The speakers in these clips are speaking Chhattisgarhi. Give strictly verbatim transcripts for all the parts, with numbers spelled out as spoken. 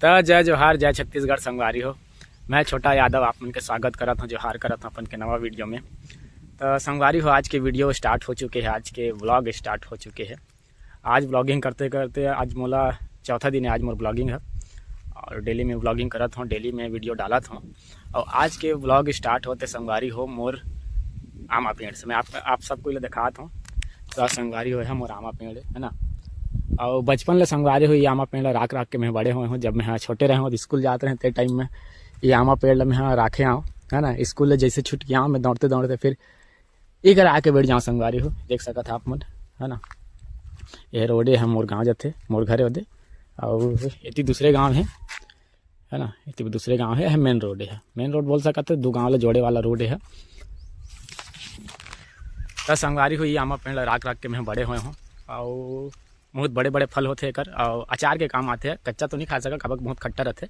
त जय जोहार, जय छत्तीसगढ़ संगवारी हो। मैं छोटा यादव आप मन के स्वागत करत हूँ, जोहार करत हूँ अपन के नवा वीडियो में। त संगवारी हो, आज के वीडियो स्टार्ट हो चुके हे, आज के व्लॉग स्टार्ट हो चुके हे। आज व्लॉगिंग करते करते आज मोला चौथा दिन है, आज मोर व्लॉगिंग है और डेली में व्लॉगिंग करत हूँ, डेली में वीडियो डालत हूँ। और आज के व्लॉग स्टार्ट होते संगवारी हो मोर आमा पेड़ से। मैं आप, आप सबको ले दिखात हूँ। तो संगवारी हो है मोर आमा पेड़ है ना। और बचपन ले संगवारी हो ये आमा पेड़ ला राख राख के मैं बड़े होए हूँ। जब मैं छोटे रहे हूँ तो स्कूल जात रहे ते टाइम में ये आमा पेड़ ला मैं राखे आऊँ है ना। स्कूल ले जैसे छुट के आऊँ मैं दौड़ते दौड़ते फिर इकर आके बैठ जाओ संगवारी हो, देख सकत हा आप मन है ना। ये रोडे है मोर गाँव जाथे, मोर घरे ओदे, और एती दूसरे गाँव है है ना, एती दूसरे गाँव है, है मेन रोड है, मेन रोड बोल सकत है, दो गाँव ला जोड़े वाला रोड है। त संगवारी हो ये आमा पेड़ ला राख राख के मैं बड़े होए हूँ, और बहुत बड़े बड़े फल होथे एकर, और अचार के काम आथे। कच्चा तो नहीं खा सका, काबर बहुत खट्टा रहथे,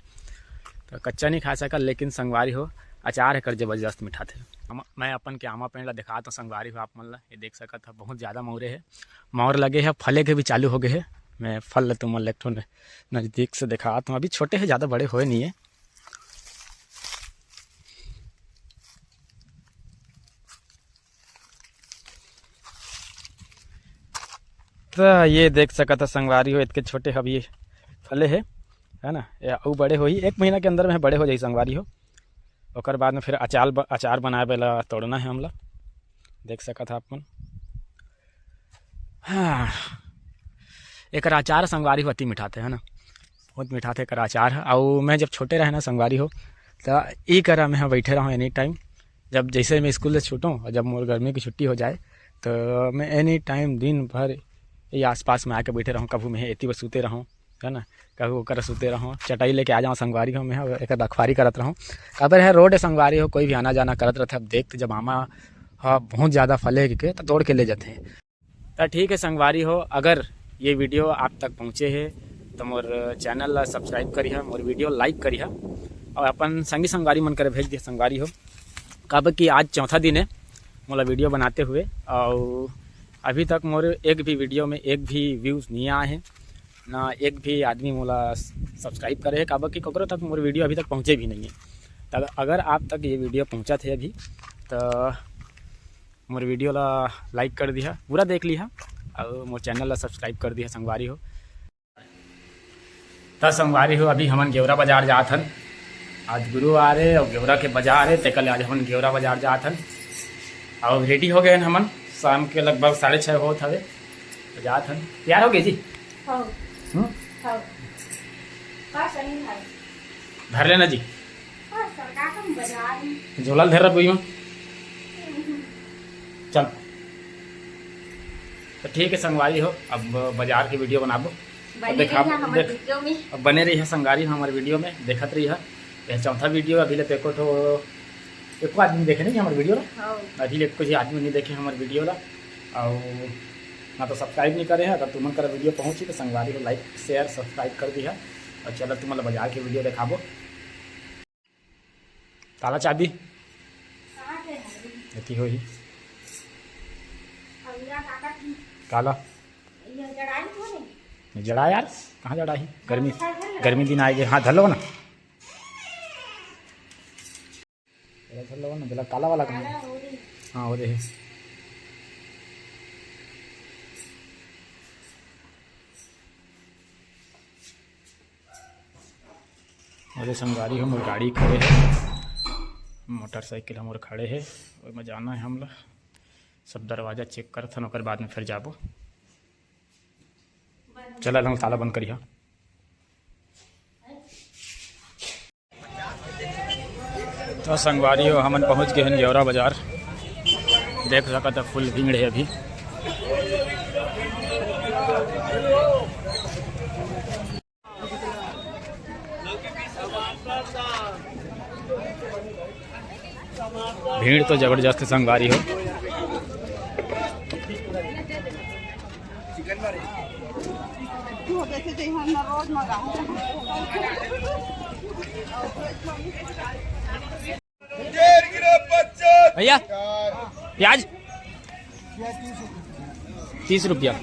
तो कच्चा नहीं खा सका, लेकिन संगवारी हो अचार एकर जबरदस्त मिठाथे। हम, मैं अपन के आमा पेड़ ला दिखात हूँ संगवारी हो आप मन ला, ये देख सकत ह बहुत ज़्यादा मौरे है। मौर लगे है, फले के भी चालू हो गए है। मैं फल ला तुमन ला एक ठो न-, नजदीक से दिखात हूँ, अभी छोटे है, ज़्यादा बड़े होए नहीं है। त ये देख सकत ह संगवारी हो, इतके छोटे अभी फले हे, है ना, ये अउ बड़े होही, एक महीना के अंदर में बड़े हो जाही संगवारी हो। ओकर बाद में फिर अचार ब-, अचार बनाए वाला तोड़ना है हमला, देख सकत ह आप मन। हाँ, एकर अचार संगवारी हो अति मिठाथे, है ना, बहुत मिठाथे एकर अचार ह। अउ मैं जब छोटे रहे ना संगवारी हो, त ई करा में ह बैठे रहूँ एनी टाइम। जब जैसे मैं स्कूल से छूटूँ और जब मोर गर्मी की छुट्टी हो जाए, तो मैं एनी टाइम दिन भर ये आसपास में आके बैठे रहूँ। कभू मैं एती बर सूते रहूँ, है ना, कभू ओकर सूते रहूँ, चटाई लेके आ जाऊँ संगवारी हो, मैं ह एकर रखवारी करत रहूँ। काबर है रोड है संगवारी हो, कोई भी आना जाना करत रहथे। अब देख जब आमा ह बहुत ज़्यादा फले के, तो तोड़ के ले जाते हैं। त ठीक है संगवारी हो, अगर ये वीडियो आप तक पहुँचे हे तो मोर चैनल ला सब्सक्राइब करिहा, मोर वीडियो लाइक करिहा और अपन संगी संगवारी मन करे भेज दिहा संगवारी हो। काबर कि आज चौथा दिन है मोला वीडियो बनाते हुए और अभी तक मोर एक भी वीडियो में एक भी व्यूज़ नहीं आए हैं, ना एक भी आदमी मोला सब्सक्राइब करे है, काबर कि ककरो तक मोर वीडियो अभी तक पहुँचे भी नहीं है। त अगर आप तक ये वीडियो पहुँचत है अभी तो मोर वीडियो ला लाइक कर दिहा, पूरा देख लिहा और मोर चैनल ला सब्सक्राइब कर दिहा संगवारी हो। त संगवारी हो, अभी हमन गेवरा बाजार जात हन। आज गुरुवार है और गेवरा के बाजार है, तेकर ले आज हमन गेवरा बाजार जात हन। और रेडी हो गए हन हमन, शाम के लगभग साढ़े छः होत हवे, तो जात हन। तैयार हो गए जी? हाँ। हम्म? हाँ। का सही है? धर लेना जी। हाँ, सरकार का बाजार में। झोला ल धर रहा बुई में। चल। तो ठीक है संगवारी हो, अब बाजार के वीडियो बनाबो। बने अब देखा-, रहिहा हमर देख-, वीडियो में। अब बने रहिहा संगवारी हो हमर वीडियो में, देखत रहिहा। यह चौथा वीडियो, अभी ले तो एको ठो, एको आदमी देखे नहीं हमर वीडियो ला। हाँ। अभी ले कुछ आदमी नहीं देखे हमर वीडियो ला। और ना तो सब्सक्राइब नहीं करे है, अगर तुमन कर वीडियो पहुँची तो संगवारी हो लाइक, शेयर, सब्सक्राइब कर दिहा। और चलो तुमन ला बाजार के वीडियो दिखाबो। ताला चाबी? कहाँ के है? एती होही। भैया काका की। काला? ये जड़ाई तो नहीं? नहीं जड़ा यार, कहाँ जड़ा ही? गर्मी, हाँ, तो घर में। गर्मी दिन आए गए। हाँ, धर लो ना। जरा धर लो ना, जरा काला वाला कहाँ है? काला हो रही। हाँ, हो रही। अरे संगवारी हो, मोर गाड़ी खड़े हे, मोटरसाइकिल हमर खड़े हे, ओमा जाना हे हमला। सब दरवाजा चेक करथन, ओकर बाद में फिर जाबो। चला लंग ताला बंद करिहा। तो संगवारी हो, हमन पहुंच गए हन गेवरा बाजार। देख सकत ह, फुल भीड़ हे अभी। भीड़ तो जबरदस्त हे संगवारी हो। भैया, प्याज तीस रुपया।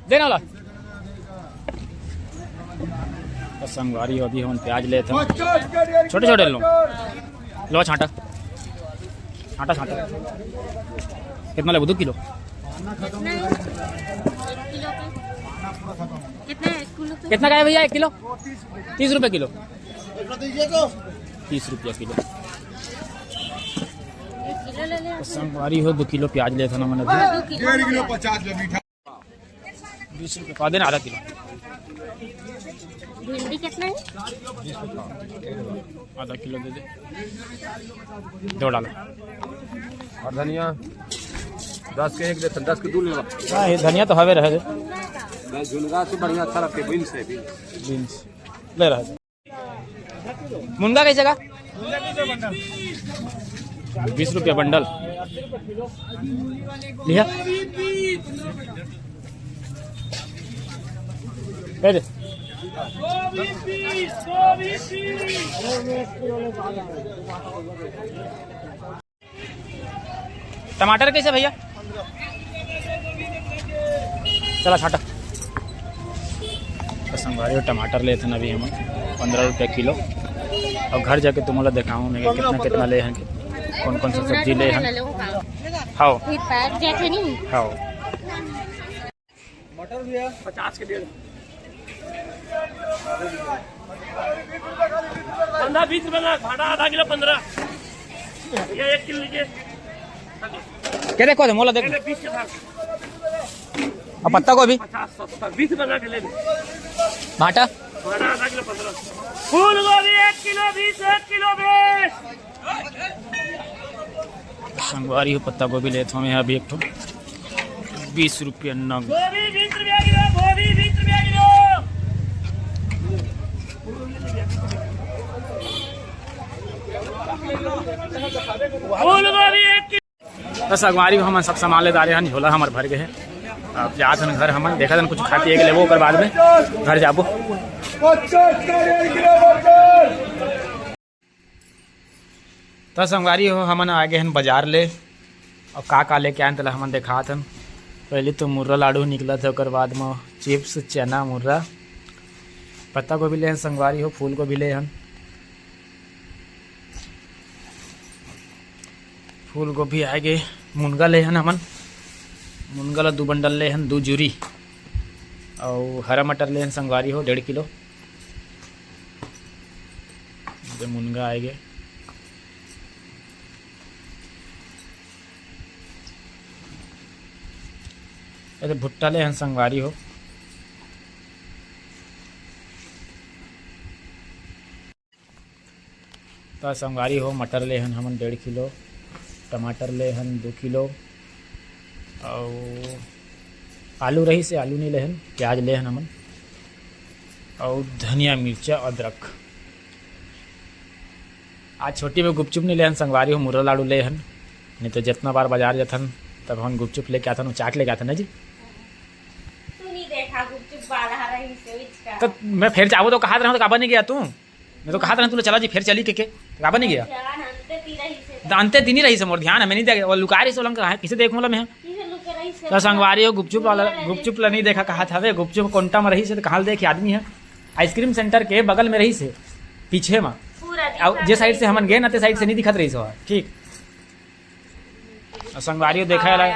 देना वाला। तो संगवारी हो, अभी हमन प्याज लेत हन। छोटे छोटे लो। लो छांटा। छांटा, छांटा। कितना लेबो? दो किलो? कितना है एक किलो पे? कितना का है भैया एक किलो? तीस रुपये किलो। तीस रुपया किलो। एक किलो ले ले। तो संगवारी हो, दो किलो प्याज लेत हन हमन अभी। हाँ, दो किलो। डेढ़ किलो पचास रुपये मीठा। बीस रुपये का देना, आधा किलो। भिंडी कितना है? आधा किलो दे दे। दो डालो। और धनिया दस के एक देते, दस के दो लेवा। हाँ, ये धनिया तो हवे रहे दे। झुनगा से बढ़िया अच्छा लगता है, बीन्स है, बीन्स। बीन्स ले रहे दे। मुनगा कैसे का? बीस रुपया बंडल। लिया। दे दे। टमाटर कैसे भैया? चला छांटा। तो संगवारी हो, टमाटर लेत हन अभी हमन, पंद्रह रुपया किलो। और घर जाके तुमन ला देखाऊँ मैं कितना कितना ले हन, कौन कौन सा सब्जी ले हन। हाँ। फिर पैक जैसे नहीं। हाँ। मटर भी है। पचास के डेढ़। पंद्रह बीस रुपए ना, भाटा आधा किलो पंद्रह। ये एक किलो लीजिए। क्या देखो, मोला देखो। पहले बीस के था। अब पत्ता गोभी? पचास, सत्तर, बीस रुपए ना के ले ले। भाटा? भाटा आधा किलो पंद्रह। फूल गोभी एक किलो बीस, एक किलो बीस। संगवारी हो, पत्ता गोभी लेत हवं मैं अभी एक ठो, बीस रुपया नग। गोभी बीस रुपया किलो, गोभी बीस रुपया किलो। फूल गोभी एक किलो। तो संगवारी हो, हमन सब सामान ले डारे हन, झोला हमर भर गए हे। अब जात हन घर, हमन देखत हन कुछ खा पिए के लेबो, ओकर बाद में घर जाबो। त संगवारी हो, हमन आ गे हन बाजार ले, अउ का का लेके आयन तेला हमन देखात हन। पहले तो मुर्रा लाडू निकलत हे, ओकर बाद म चिप्स, चना, मुर्रा, पत्ता गोभी ले हन संगवारी हो, फूल गोभी ले हन, फूल गोभी आ गे, मुनगा ले हन हमन, मुनगा ला दू बंडल ले हन, दू जूरी, अउ हरा मटर ले हन संगवारी हो, डेढ़ किलो। ये मुनगा आए गे। अरे भुट्टा ले हन संगवारी हो। त संगवारी हो, मटर ले हन हमन डेढ़ किलो, टमाटर ले हन दो किलो, अउ आलू रहिस हे, आलू नइ लेहन, प्याज लेहन हमन, अउ धनिया, मिर्चा, अदरक। आज छुट्टी में गुपचुप नइ लेहन संगवारी हो, मुर्रा लाडू लेहन, नहीं तो जितना बार बाजार जाथन तब हमन गुपचुप लेके आथन, चाट लेके आथन ना जी। तू नहीं देखा गुपचुप वाला रहिस हे, तो मैं फेर जाबो तो कहात रहूं तो काबर नहीं गया तू? मैं तो कहात रहूं तुला चला जी, फेर चली के, के? तो काबर नहीं गया? ध्यान अंते ती रहिस हे। त अंते ती नहीं रहिस हे मोर ध्यान, मैं नहीं देख, वो लुका रहिस हे, ओला कइसे देखूं ला मैं? कइसे लुका रहिस हे? त संगवारी हो, गुपचुप वाला, गुपचुप ला नहीं देखा कहात हवे, गुपचुप कोंटा में रहिस हे त कहां ले देखी आदमी हे? आइसक्रीम सेंटर के बगल में रहिस हे, पीछे में। पूरा अउ जे साइड से हमन गए ना, ते साइड से नहीं दिखत रहिस हे, ठीक। अउ संगवारी हो देखा ला,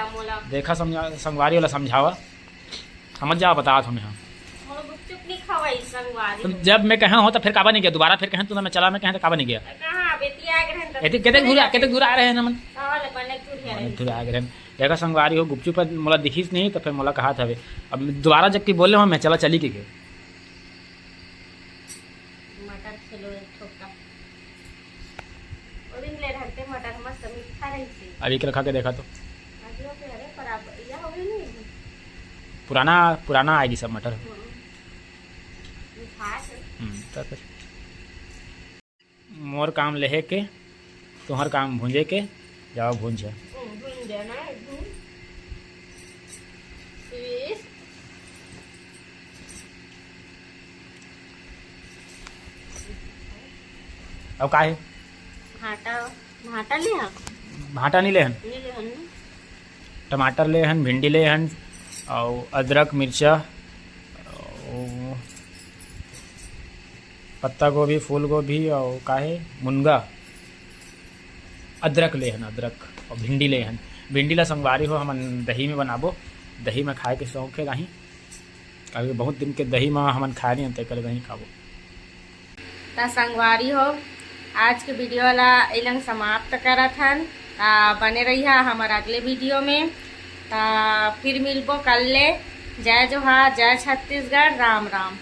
देखा समझा, संगवारी वाला समझावा, समझ जावा, बतात हवं मैं। मोर गुपचुप नहीं खवाई संगवारी तो हो। जब मैं कहे हो तो फिर काबर नहीं गया? दोबारा फिर कहे तू ना मैं चला, मैं कहे तो काबर नहीं गया? कहां बेटी आ गए हैं तो एती केते दूर, केते दूर आ रहे हैं ना मन? कहां ले बने दूर है? बने दूर आ गए हैं। देखा संगवारी हो, गुपचुप मोला दिखिस नहीं तो फिर मोला कहात हवे। अब दोबारा जब कि बोले हो मैं चला, चली के गए। मटर खिलो एक ठोका। ओ दिन ले रहते मटर मस्त मीठा रहिस हे। अभी के खा के देखा तो। आज लोग के अरे पर अब यह हो गई नहीं। पुराना, पुराना आएगी सब मटर। हम्म। मिठास है। हम्म, तो फिर। मोर काम लेहे के, तुम्हर काम भूंजे के, जाओ भूंज। हम्म, भूंज देना है, भूंज। फिर अब का हे? भाटा, भाटा ले हन? भाटा नहीं ले हन। नहीं ले हन। टमाटर ले हन, भिंडी ले हन, अउ अदरक, मिर्चा, अउ पत्ता गोभी, फूल गोभी और का हे, मुनगा, अदरक ले हन, अदरक और भिंडी ले हन। भिंडी ला संगवारी हो हमन दही में बनाबो, दही में खाए के शौक हे राही, काबर बहुत दिन के दही में हमन खाए नहीं हन, तेकर दही खाबो। त संगवारी हो, आज के वीडियो ला एलंग समाप्त करत हन। त बने रहिहा हमर अगले वीडियो में। त फिर मिलबो कल ले। जय जोहार, जय छत्तीसगढ़, राम राम।